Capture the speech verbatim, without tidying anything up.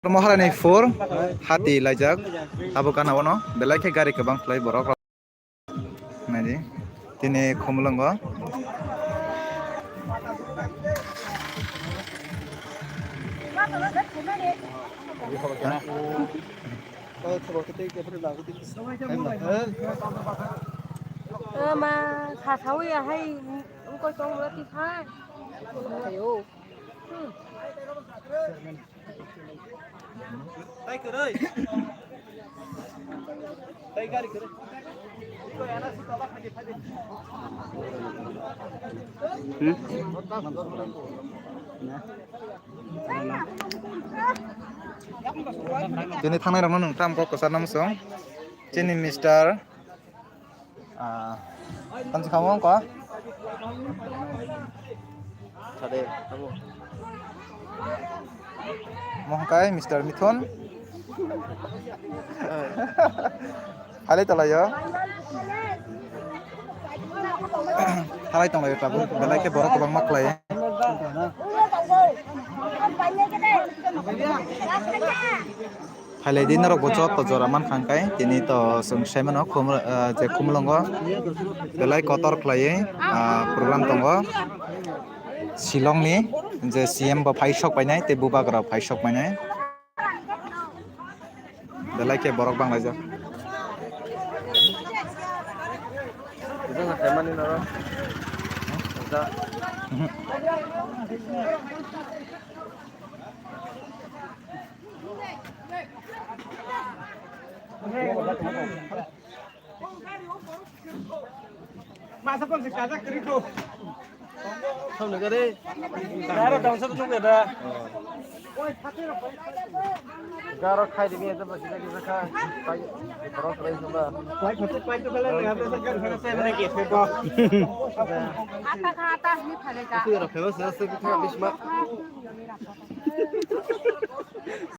Maharani four hati laijak. Abo gana ono belai khe gari kwbang khlai borok. Naidi. Tini Khumulwngo. Ma, kha sawi ahai, ungkoi tong mula ti kha. Ayo. Hmm. Tini thangnai rokno nwng tamo kok kwchar nang song. Chini Mister Ah, tamo se kamo wngkha? Sade, tamo. Mo hwnkhe Mister Mithun. Halai tonglaio. Halai tonglaio tabuk. Belai khe borok kwbangma khlai. Phailai di norok bo joto jora mankha hwnkhe tini to chwng sai mano Khumul-, ah, je Khumulwngo belai kotor khlaiwi, ah, program tongo. Shillong ni je C M bo phai sok painai tei bubagra phai sok painai. Belai khe borok banglaijak. Mhm. Masa pun si kajak kiri tu. Samne gari. Daro dangsa tu nunggu da. Garo khai di ni, itu masih lagi sa khai. Pai, borok rai sudah. Pai, pai, pai, tu kalau nggak ada, kan saya mana ke, saya kok. Ata kha ata ni phale ka. Itu ya, famous ya, saya kita habis mak.